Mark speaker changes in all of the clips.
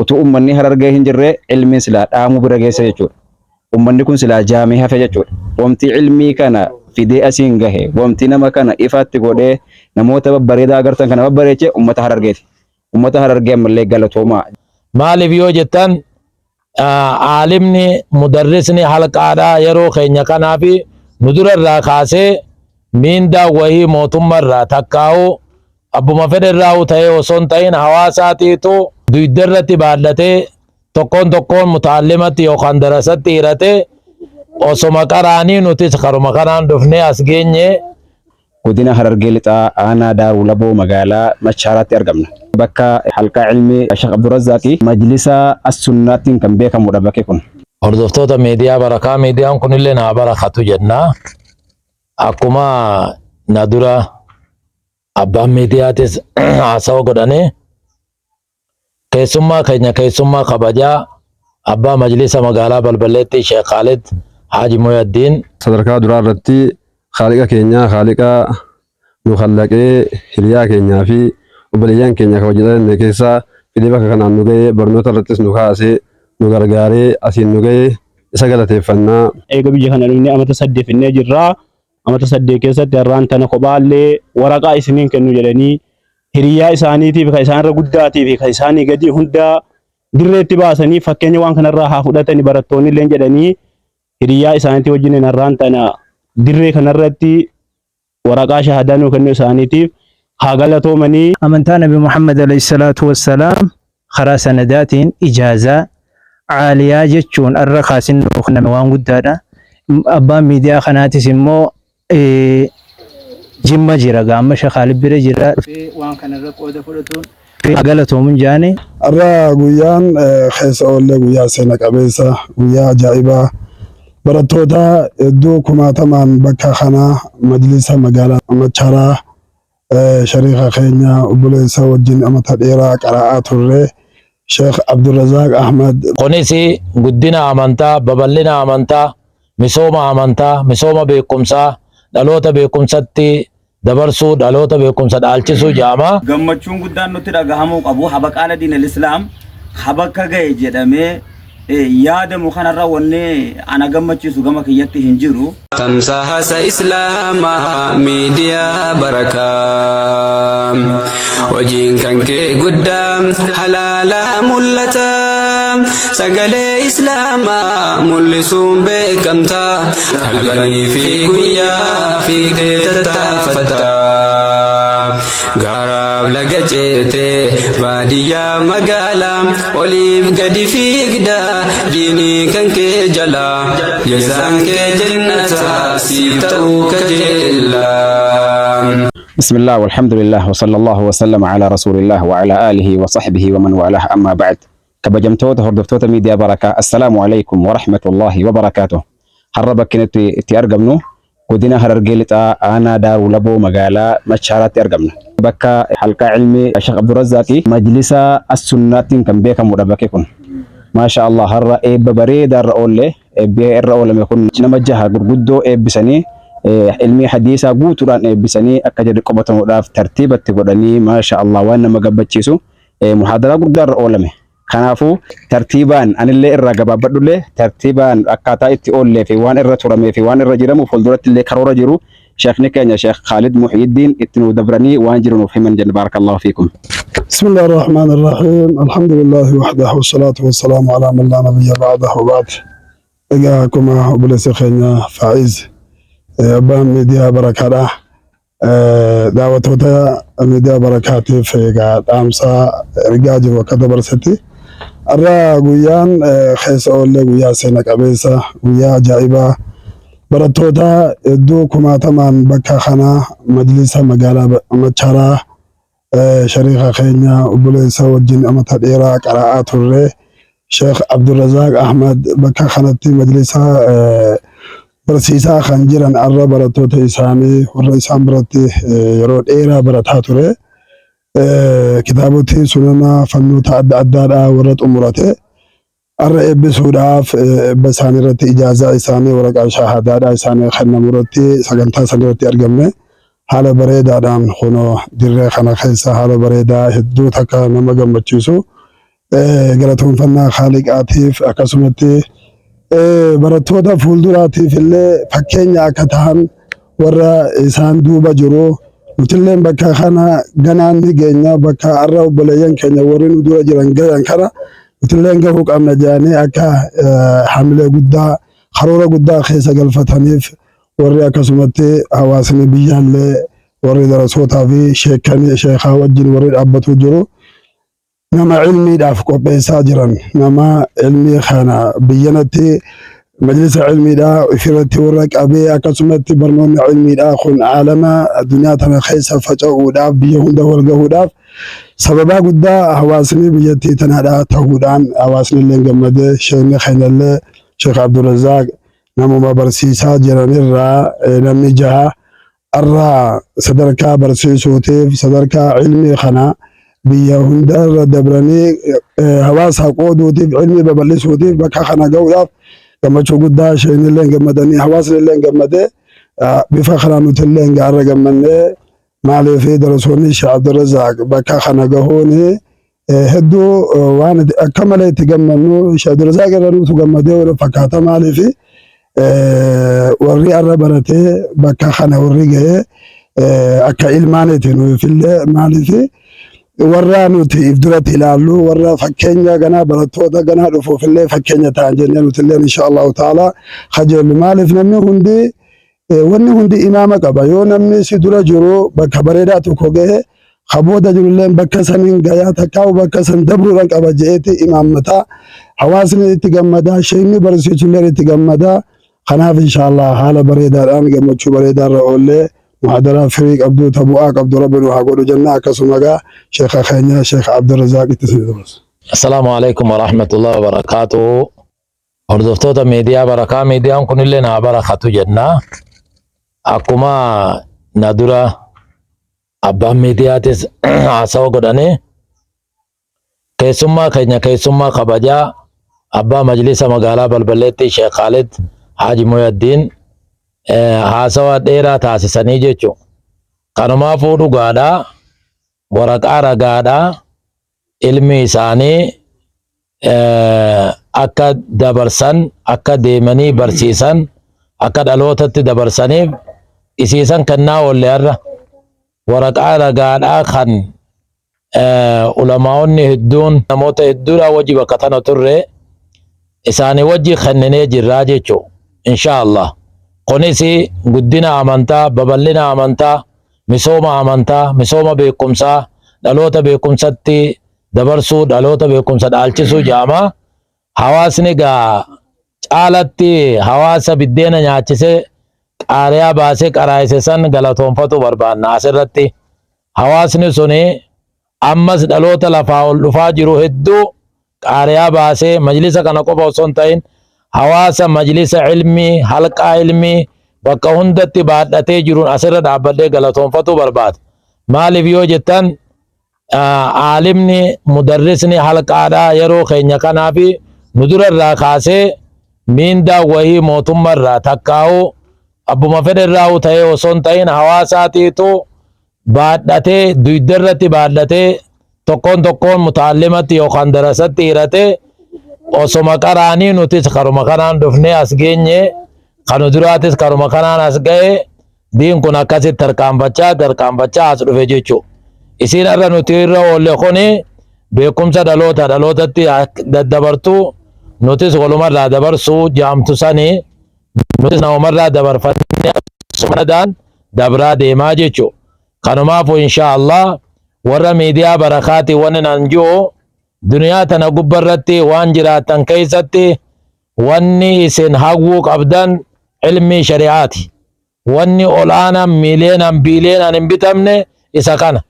Speaker 1: Utuu ummanni Harargee hin jirre ilmiin silaa dhaamuu bira geesse jechuudha. Ummanni kun silaa jaamee hafe jechuudha. Wamti ilmii kana fidee asiin gahe, wamti nama kana ifaatti godhee namoota babbareedaa agartan kana babbareeche ummata Harargeeti. Ummata Harargee ammallee galatoomaa.
Speaker 2: Maaliif yoo jettan aalimni mudarrisni halqaadhaa yeroo keenya kanaafi nu dura irraa kaasee miindaa wahii mootumma irraa takkaa'uu abbuma fedhe irraa'uu ta'ee osoo hin ta'in hawaasaatiitu duyda irratti baadhatee tokkoon tokkoon mutaallimatti yookaan darasatti hiratee osoma qaraanii nutis karuma kanaan dhufnee as geenye.
Speaker 1: Godina Harargee Lixaa Aanaa Daaruu Laboo magaalaa Machaaraatti argamna. Bakka halqaa ilmii Sheekh Abdurrazzaaqi majlisa As-Sunnaattiin kan beekamudha bakki kun.
Speaker 2: Hordoftoota miidiyaa Barakaa miidiyaan kunillee naa barakatu jenna. Akkuma na dura abbaan miidiyaatis haasawa godhanii keessummaa keenya keessummaa kabajaa abbaa majlisa magaalaa Balballeetti Sheekh Khalid Haaji Muhyaddiin.
Speaker 3: Sadarkaa duraa irratti Khaaliqa keenya Khaaliqa nu khallaqee hiriyaa keenyaa fi obboleeyyan keenya ka wajji dhalanne keessa fidee bakka kanaan nu gahe barnoota irrattis nu kaasee nu gargaaree asiin nu gahe isa galateeffanna.
Speaker 4: Eega biyya kana dhufnee amata saddeet finnee jirra. Amata saddeet keessatti har'aan tana kophaallee waraqaa isiniin kennu jedhanii hiriyyaa isaaniitiif kan isaanirra guddaatii fi kan isaanii gadii hundaa dirreetti baasanii fakkeenya waan kanarraa haa fudhatani barattoonni illee jedhanii hiriyyaa isaaniitii wajjiniin har'aan tana dirree kanarratti waraqaa shahadaa nuu kennuu isaaniitiif haa galatoomanii.
Speaker 5: Amantaa Nabi Muhammad alayhi salaatu wassalaam karaa sanadaatiin ijaazaa caaliyaa jechuun arra kaasin nuu kenname waan guddaadha. Abbaan miidiyaa kanaatis immoo Jimma jira gaa amma Sheekh Khaalid bira jira dhufee waan kanarra qooda fudhatuun haa galatoomun jaani.
Speaker 6: Har'a guyyaan keessa oolle guyyaa seena qabeessa, guyyaa ajaa'ibaa barattoota hedduu kumaatamaan bakka kana majlisa magaalaa Macharaa shariika keenya obboleessa wajjin amata dheeraa qara'aa turre Sheekh Abdurrazaaq Ahmad.
Speaker 2: Kunis guddina amantaa, babal'ina amantaa, misooma amantaa, misooma beekumsaa, dhaloota beekumsatti dabarsuu, dhaloota beekumsa dhaalchisuu jedhama.
Speaker 7: Gammachuun guddaan nutti dhagahamuu qabu habaqaala diinal islaam habakka ga'e jedhamee yaadamu kanarra wanni ana gammachiisu gama kiyyatti hin jiru.
Speaker 8: Tamsaasa Islaamaa Miidiyaa Barakaa Hojiin kan kee guddaa halaalaa mul'ata Sagalee Islaamaa mul'isuun beekamta Halkanii fi guyyaa fiigdee tattaafatta Gaaraaf laga ceetee baadiyyaa magaalaa oliif gadi fiigda diinii kan kee jala jazaan kee jannata siif ta'uu kajeella.
Speaker 1: بسم الله والحمد لله وصلى الله وسلم على رسول الله وعلى آله وصحبه ومن والاه أما بعد kabajamtoota hordoftoota miidiyaa Barakaa assalaamu alaikum wa rahmatullahi wa barakaatuh. Har'a bakki nuti itti argamnu godina Harargee Lixaa aanaa Daaruu Laboo magaalaa Machaaraatti argamna. Bakka halqaa ilmii Sheekh Abdurrazzaaqi majlisa as-sunnaattiin kan beekamudha bakki kun. Maasha Allah har'a eebba bareedaa irra oolle eebbi irra oolame kun nama jaha gurguddoo eebbisanii ilmii hadiisaa guutuudhaan eebbisanii akka jedhu qobatamuudhaaf tartiibatti godhanii maasha Allah waan nama gammachiisu muhaadaraa guddaa irra oolame. Kanaafuu tartiibaan anillee irraa gabaabbadhullee tartiibaan akkaataa itti oollee fi waan irra turamee fi waan irra jiramu fuulduratti illee karoora jiru sheekni keenya Sheekh Khaalid Muhyiddin itti nuu dabranii waan jiru nuuf himan jenna baarakallahu fiikum.
Speaker 6: بسم الله الرحمن الرحيم الحمد لله وحده والصلاة والسلام على من لا نبي بعده وبعد Egaa akkuma obboleessa keenya Faa'iz abbaan miidiyaa barakaadha. Daawwattoota miidiyaa barakaatiif egaa dhaamsa ergaa jiru akka dabarsetti har'a guyyaan keessa oollee guyyaa seena qabeessa guyyaa ajaa'ibaa barattoota hedduu kumaatamaan bakka kana majlisa magaalaa Macharaa shariika keenya obboleessa wajjin amata dheeraa qara'aa turre Sheekh Abdurrazaaq Ahmad bakka kanatti majlisa barsiisaa kan jiran arra barattoota isaanii warra isaan biratti yeroo dheeraa barataa ture kitaabotii sunana fannoota adda addaadhaa warra xumurate Har'a eebbisuudhaaf eebba isaanii irratti ijaazaa isaanii waraqaa shahaadaadhaa isaanii kennamu irratti sagantaa san irratti argamne haala bareedaadhaan kunoo dirree kana keessa haala bareedaa hedduu takka nama gammachiisu Galatoonfannaa Khaaliqaatiif akkasumatti barattoota fuulduraatiif illee fakkeenya akka tahan warra isaan duuba jiru nutilleen bakka kana ganaan ni geenya, bakka har'a obboleeyyan keenya warri nu dura jiran gayan kana nutilleen gahuu qabna jedhanii akka hamilee guddaa karoora guddaa keessa galfataniif warri akkasumatti hawaasni biyyaallee warri darasootaa fi sheekanii sheekaa wajjin warri dhaabbatuu jiru nama ilmiidhaaf qopheessaa jiran, nama ilmii kana biyyanatti majlisa ilmiidhaa ofirratti warra qabee, akkasumatti barnoonni ilmiidhaa kun aalama addunyaa tana keessa faca'uudhaaf, biyya hunda wal gahuudhaaf sababaa guddaa hawaasni biyyattii tanaadhaa ta'uudhaan hawaasni illee gammadee, sheekni keenyallee Sheekh Abdurrazaaq namuma barsiisaa jiranirraa namni jaha arraa sadarkaa barsiisuutiif sadarkaa ilmii kana biyya hundarra dabranii hawaasa qooduutiif, ilmii babal'isuutiif bakka kana ga'uudhaaf gammachuu guddaa isheenillee gammadanii, hawaasni illee gammadee, bifa kanaan nuti illee gaarra gammannee. Maaliif darasoonni Sheekh Abdurrazaaq bakka kana gahuun hedduu waan akka malee itti gammannu, Sheekh Abdurrazaaq irra nutu gammadee wal fakkaata. Maaliif warri arra baratee bakka kana warri ga'ee akka ilmaaniiti nuufillee. Maaliif warra nuti if duratti ilaallu, warra fakkeenya ganaa barattoota ganaa dhufuufillee fakkeenya ta'an jennee nutillee insha Allahu ta'ala kajeellu. Maaliif namni hundi, wanni hundi imaama qaba. Yoo namni si dura jiru bakka bareedaa tokko gahe, ka booda jirullee bakka saniin gayaa takkaa'u bakka san dabruudhaan qaba je'eeti imaammataa. Hawaasni itti gammadaa, sheekni barsiisullee itti gammadaa. Kanaaf insha Allah haala bareedaadhaan gammachuu bareedaarra oollee, muhadaraa firii qabdu ta bu'aa qabdu Rabbi nu haa godhu jenna. Akkasuma gaa sheeka keenya Sheekh Abdurrazaaq itti isin dabarsa.
Speaker 2: Assalaamu alaikum warahmatullahi wabarakatuh. Hordoftoota miidiyaa Barakaa, miidiyaan kunillee naa barakatu jenna. Akkuma na dura abbaan miidiyaatis haasawa godhanii, keessummaa keenya, keessummaa kabajaa, abbaa majlisa magaalaa Balballeetti Sheekh Khalid Haji Muyaddiin haasawa dheeraa taasisanii jechuudha. Kanumaafuu dhugaadhaa, waraqaa ragaadhaa ilmi isaanii akka dabarsan, akka deemanii barsiisan, akka dhalootatti dabarsaniif isiisan kennaa oolle. Har'a waraqaa ragaadhaa kan ulamaa'onni hedduun namoota hedduudhaan wajji bakka tana turre isaanii wajji kenninee jirraa jechuu insha Allah. Kunis guddina amantaa, babal'ina amantaa, misooma amantaa, misooma beekumsaa, dhaloota beekumsatti dabarsuu, dhaloota beekumsa dhaalchisuu jedhama. Hawaasni gaa caalatti hawaasa biddeena nyaachisee, qaariyaa baasee qaraayise san galatoonfatu barbaanna. Asirratti hawaasni suni ammas dhaloota lafaa ol dhufaa jiru hedduu qaariyaa baasee, majlisa kana qofa osoo hin ta'in hawaasa majlisa ilmii, halqaa ilmii bakka hundatti baadhatee jiruun asirra dhaabbadhee galatoonfatuu barbaada. Maaliif yoo jettan, aalimni mudarrisni halqaadhaa yeroo keenya kanaa fi nu dura irraa kaasee miindaa wahii mootummaa takkaa'u abbuma fedhe irraa ta'ee osoo hin ta'in hawaasaatiitu baadhatee, dugda irratti baadhatee, tokkoon tokkoon mutaallimatti yookaan darasatti hiratee osoma qaraanii nutis karuma kanaan dhufnee as geenye. Kanu duraatis karuma kanaan as ga'e. Diin kun akkasitti tarkaanfachaa tarkaanfachaa as dhufe jechuudha. Isiin irra nuti irra oolle kuni beekumsa dhaloota dhalootatti daddabartu, nutis walumarraa dabarsuu jaamtu sanii nutis namumarraa dabarfannee sumadaan dabraa deemaa jechuudha. Kanumaafu insha Allah warra miidiyaa Barakaatii wanni nan ji'u, duniyaa tana gubbarratti waan jiraattan keessatti wanni isin hawwuu qabdan ilmii shari'aati. Wanni ol'aanaan miiliyeenaan biiliyeenaan hin bitamne isa kana.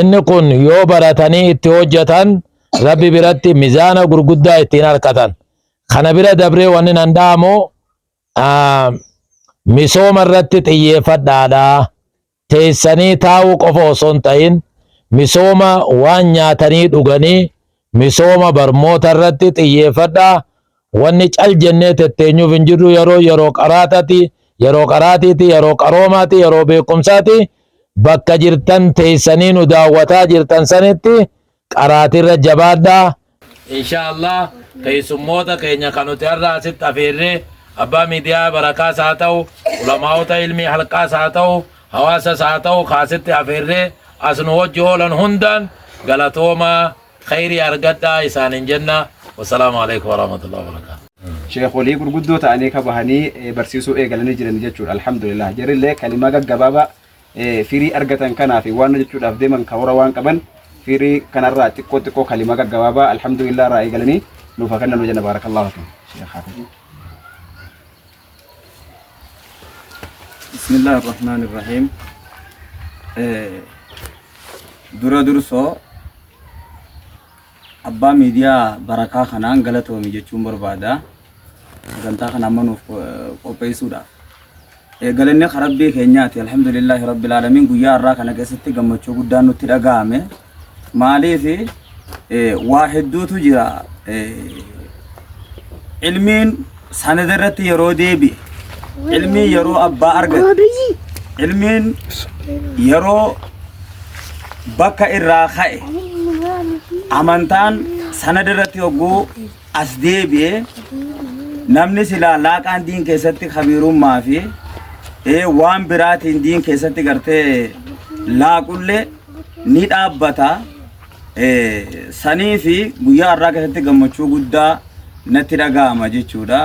Speaker 2: Inni kun yoo baratanii itti hojjetan Rabbi biratti mizaana gurguddaa ittiin harkatan. Kana bira dabree wanni nan dhaamu misooma irratti xiyyeeffadhaadha. Teessanii taa'uu qofa osoo hin ta'in misooma waan nyaatanii dhuganii, misooma barmoota irratti xiyyeeffadhaa. Wanni cal jennee tetteenyuuf hin jirru. Yeroo yeroo qaraatati, yeroo qaraatiiti, yeroo qaroomaati, yeroo beekumsaati. Bakka jirtan teessanii nu daawwataa jirtan sanitti Qaraatirra jabaadhaa. Insha Allah keessummoota keenya kan nuti har'a asitti afeerree abbaa miidiyaa Barakaas haa ta'u, ulamaa'ota ilmii halqaas haa ta'u, hawaasas haa ta'u kaasitti afeerree as nu wajji oolan hundaan galatoomaa khayrii argadhaa isaanin jenna. Wassalaamu alaikum warahmatullahi wabarakatuh.
Speaker 1: Sheekholii gurguddoo ta'anii ka bahanii barsiisuu eegalanii jiran jechuudha. Alhamdulillah. Jarrillee kalimaa gaggabaabaa firii argatan kanaa fi waan hojjechuudhaaf deeman karoora waan qaban firii kanarraa xiqqoo xiqqoo kalimaa gaggabaabaa alhamdulillah irraa eegalanii nuuf haa kennanu jenna baarakallahu fikum. Sheekh Hafiz.
Speaker 7: Bismillah ar-Rahmaan ar-Rahiim. Dura dursoo abbaa miidiyaa Barakaa kanaan galatoomi jechuun barbaada. Sagantaa kana amma nuuf qopheessuudhaaf. Galanni ka Rabbii keenyaati. Alhamdulillaahi Rabbil Aalamiin guyyaa har'aa kana keessatti gammachuu guddaan nutti dhaga'ame. Maaliif waa hedduutu jira. Ilmiin sanada irratti yeroo deebi'e, ilmiin yeroo abbaa argate, ilmiin yeroo bakka irraa ka'e amantaan sanada irratti hogguu as deebi'e namni silaa laaqaan diin keessatti kabiirummaa fi waan biraatiin diin keessatti gartee laaqullee ni dhaabbata. Sanii fi guyyaa har'aa keessatti gammachuu guddaa natti dhaga'ama jechuudha.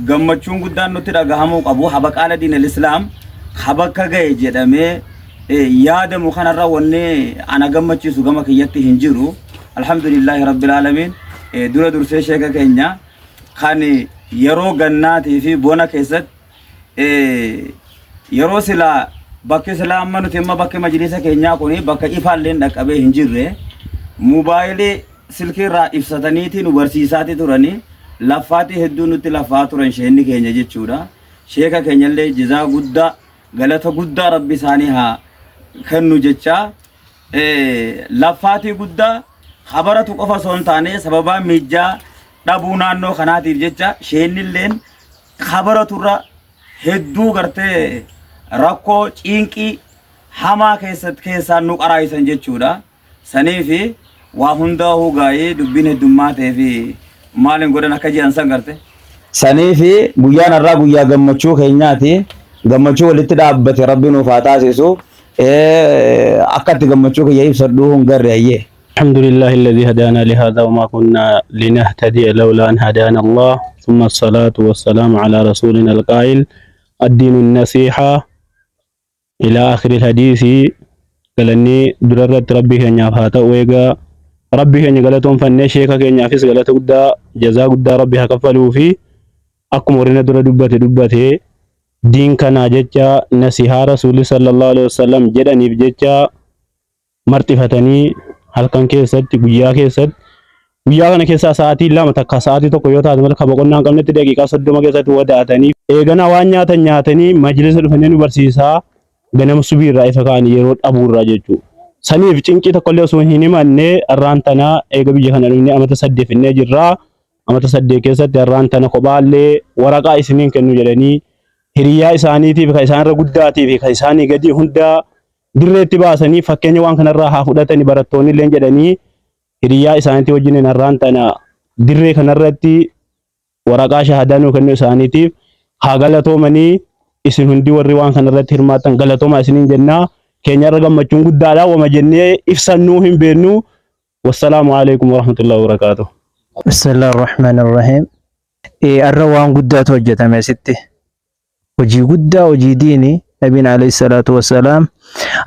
Speaker 7: Gammachuun guddaan nutti dhagahamuu qabu habaqaala diinal islaam habakka ga'e jedhamee yaadamu kanarra wanni ana gammachiisu gama kiyyatti hin jiru. Alhamdulillaahi rabbil aalamiin dura dursee sheeka keenya kan yeroo gannaatii fi bona keessatti yeroo silaa bakki silaa amma nuti amma bakki majlisa keenyaa kun bakka ifaalleen dhaqqabee hin jirre moobaayilii silkii irraa ibsataniiti nu barsiisaati turanii laffaatii hedduu nutti laffaa turan sheenni keenya jechuudha. Sheeka keenyallee jizaa guddaa galata guddaa rabbi isaanii haa kennu jechaa laffaatii guddaa habaratu qofa osoo hin taane sababaa miijjaa dhabuu naannoo kanaatiif jecha sheennilleen kabaraturra hedduu gartee rakkoo ciinqii hamaa keessatti keessaan nu qaraayisan jechuudha. Saniifi waa hundaahuu gaayee dubbiin heddummaatee fi maal hin godhan akka jedhan san garte. Saniifi guyyaan har'aa guyyaa gammachuu keenyaati. Gammachuu walitti dhaabbate rabbi nuuf haa taasisu. Akka itti gammachuu kiyya ibsadhuu hin garre ayyee.
Speaker 4: الحمد لله الذي هدانا لهذا وما كنا لنهتدي لولا أن هدانا الله ثم الصلاة والسلام على رسولنا القائل الدين النصيحة إلى آخر الحديث galanni dura irratti rabbii keenyaaf haa ta'u eegaa rabbii keenya galatoonfannee sheeka keenyaafis galata guddaa jazaa guddaa rabbi haa kaffaluu fi akkuma warri na dura dubbate dubbate diin kanaa jecha nasihaa rasuulli sallallahu alaihi wasallam jedhaniif jecha marxifatanii halkan keessatti guyyaa keessatti guyyaa kana keessaa sa'aatii 2 takka sa'aatii 1 yoo taate malee ka boqonnaa hin qabnetti daqiiqaa 30 keessatti wadaatanii eeganaa waan nyaatan nyaatanii majlisa dhufanii nu barsiisaa ganama subii irraa ifa ka'anii yeroo dhabuu irraa jechuudha. Saniif cinqii tokkollee osoo hin himanne arraan tana eega biyya kana dhufnee amata 8 finnee jirra. Amata 8 keessatti arraan tana kophaallee waraqaa isiniin kennu jedhanii hiriyyaa isaaniitiif ka isaan irra guddaatii fi ka isaanii gadii hundaa dirreetti baasanii fakkeenya waan kanarraa haa fudhatani barattoonni illee jedhanii hiriyyaa isaaniitii wajjiniin har'aan tana dirree kanarratti waraqaa shahadaa nuu kennuu isaaniitiif haa galatoomanii isin hundi warri waan kanarratti hirmaattan galatoomaa isiniin jennaa keenyarra gammachuun guddaadha wama jennee ibsannuu hin beeknu wassalaamu alaikum warahmatullahi wabarakaatuh.
Speaker 5: Bismillah ar-Rahmaan ar-Rahiim. Arra waan guddaatu hojjetame asitti. Hojii guddaa hojii diini nabiin alayhi salaatu wassalaam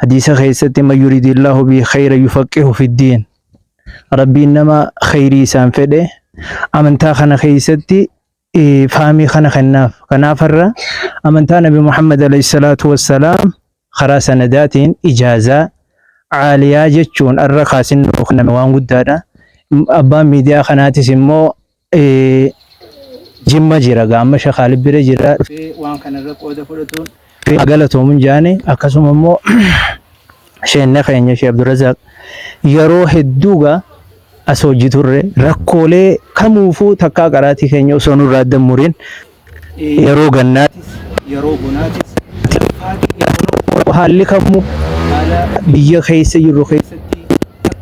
Speaker 5: hadiisa keessatti man yuridillahu bihi khayra yufaqihu fiddiin rabbiin nama khayrii isaan fedhe amantaa kana keessatti faamii kana kennaaf kanaaf har'a amantaa nabi Muhammad alayhi salaatu wassalaam karaa sanadaatiin ijaazaa caaliyaa jechuun har'a kaasin nuu kenname waan guddaadha. Abbaan miidiyaa kanaatis immoo Jimma jira gaa amma Sheekh Khaalid bira jira dhufee waan kanarra qooda fudhatuun haa galatoomun jaani akkasuma immoo sheenne keenya Sheekh Abdurrazaaq yeroo hedduu gaa as hojii turre rakkoolee kamuufuu takkaa qaraatii keenya osoo nurraa adda hin murin yeroo gannaatis yeroo bonaatis haalli kamuu haala biyya keessa jirru keessatti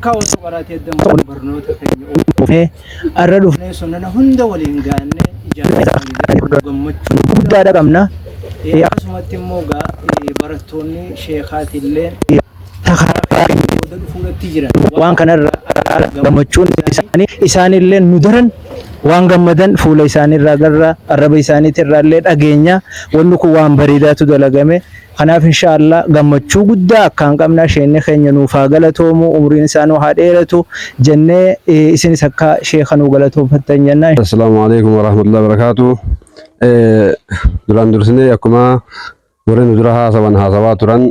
Speaker 5: Takkaa osoo qaraatii adda hin kutin barnoota keenya oofnee arra dhufnee sunnana hunda waliin gaannee ijaarrannee gammachuu guddaadha qabna. Akkasumatti immoo gaa barattoonni sheekaatillee karaa keenya booda dhufuudhatti jiran waan kanarra gammachuun isaanii isaanillee nu daran waan gammadan fuula isaaniirraa agarra arraba isaaniitirraa illee dhageenya wanni kun waan bareedaatu dalagame Kanaaf inshaa Allah gammachuu guddaa akkaan qabna sheenni keenya nuuf haa galatoomu umriin isaa nuu haa dheeratu jennee isinis akka sheekha nuu galatoomfattan jenna.
Speaker 3: Assalaamu alaikum warahmatullahi wabarakatuh. Duraan dursinee akkuma warri nu dura haasawan haasawaa turan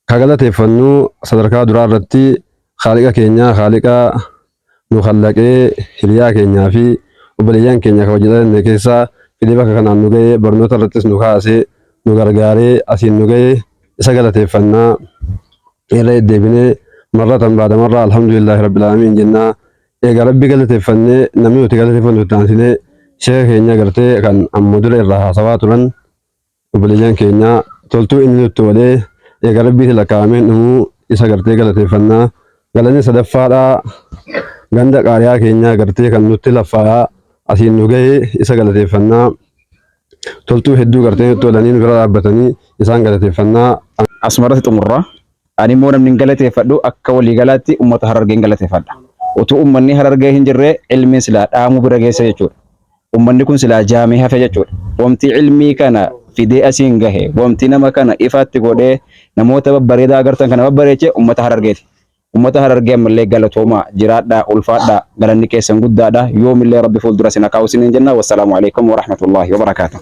Speaker 3: ka galateeffannu sadarkaa duraa irratti Khaaliqa keenya Khaaliqa nu khallaqee hiriyaa keenyaa fi obboleeyyan keenya ka hojii dhalanne keessaa fidee bakka kanaan nu ga'ee barnoota irrattis nu kaasee nu gargaaree asiin nu ga'e isa galateeffannaa irra deddeebinee marratan baada marraa alhamdulillaahi rabbil aalamiin jennaa eega rabbi galateeffannee namni nuti galateeffannu itti aansinee sheeka keenya gartee kan amma dura irraa haasawaa turan Obboleeyyan keenya toltuu inni nutti oole eega Rabbiiti lakkaa'amee hin dhumuu isa gartee galateeffannaa. Galanni sadaffaadhaa ganda qaariyaa keenyaa gartee kan nutti laffaa asiin nu gahe isa galateeffannaa. Toltuu hedduu gartee nutti oolanii nu bira dhaabbatanii isaan galateeffannaa.
Speaker 1: Asuma irratti xumurra. Ani immoo namni hin galateeffadhu akka waliigalaatti ummata Harargeen galateeffadha. Utuu ummanni Harargee hin jirre ilmiin silaa dhaamuu bira geesse jechuudha. Ummanni kun silaa jaamee hafe jechuudha. Wamti ilmii kana fidee asiin gahe, wamti nama kana ifaatti godhee namoota babbareedaa agartan kana babbareeche ummata Harargeeti. Ummata Harargee ammallee galatoomaa, jiraadhaa, ulfaadhaa, galanni keessan guddaadha. Yoomillee Rabbi fuuldura isin haa kaa'u isiniin jenna. Wassalaamu alaikum warahmatullaahi wabarakaatuh.